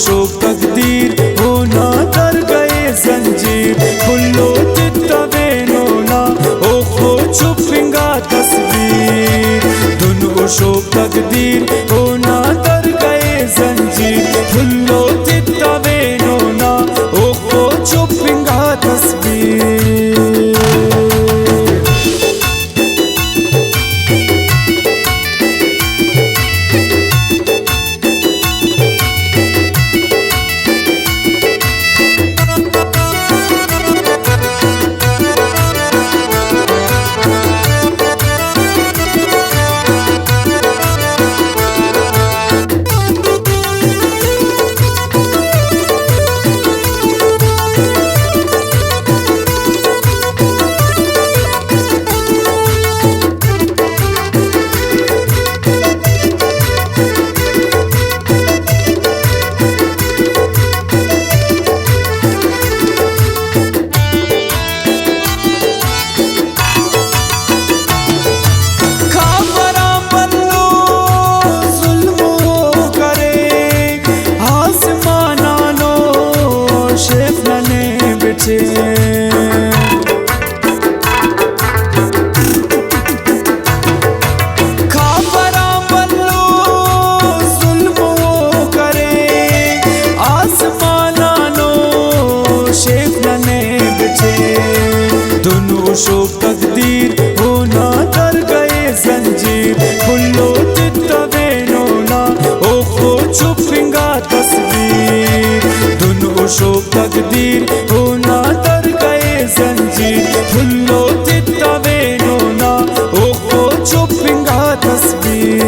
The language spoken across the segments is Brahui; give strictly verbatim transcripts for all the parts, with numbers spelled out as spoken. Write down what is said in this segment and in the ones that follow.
شوق تقدیر اونا درگہ ءِ زنجیر، پھلو تتوین اونا اوخو چپ انگا تصویر۔ دن او شوق تقدیر اونا درگہ ءِ زنجیر، پھلو تتوین اونا اوخو چپ انگا تصویر۔ کافر آن بھلو ظلم او کرے، آسمان آنو شیف ننے بچے۔ کافر آن بھلو ظلم او کرے، آسمان آنو شیف ننے بچے۔ دن او شوق تقدیر اونا درگہ ءِ زنجیر، پھلو تتوین اونا اوخو چپ انگا تصویر۔ دن او شوق تقدیر اونا درگہ ءِ زنجیر، پھلو تتوین اونا اوخو چپ انگا تصویر۔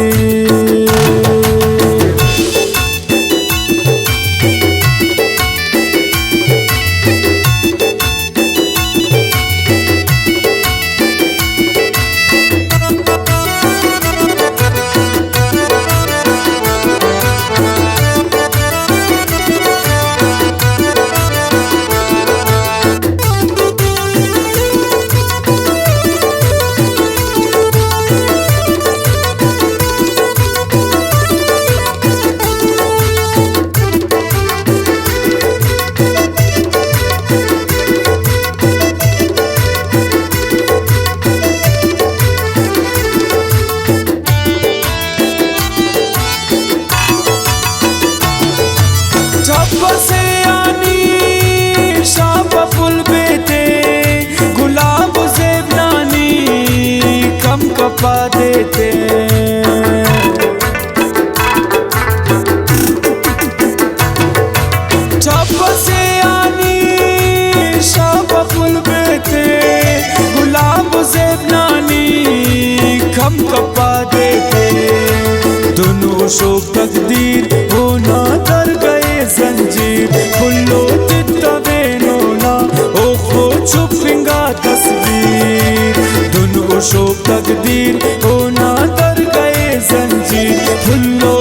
ٹپ سے آنی شاپ پل بیتے، گلاب و زیب نانی کم کپا دیتے۔ ٹپ سے آنی شاپ پل بیتے، گلاب و زیب نانی کم کپا دیتے۔ دن او شوق تقدیر اونا درگہ ءِ زنجیر، پھلو تتوین اونا اوخو چپ انگا تصویر۔ دن او شوق تقدیر اونا درگہ ءِ زنجیر، پھلو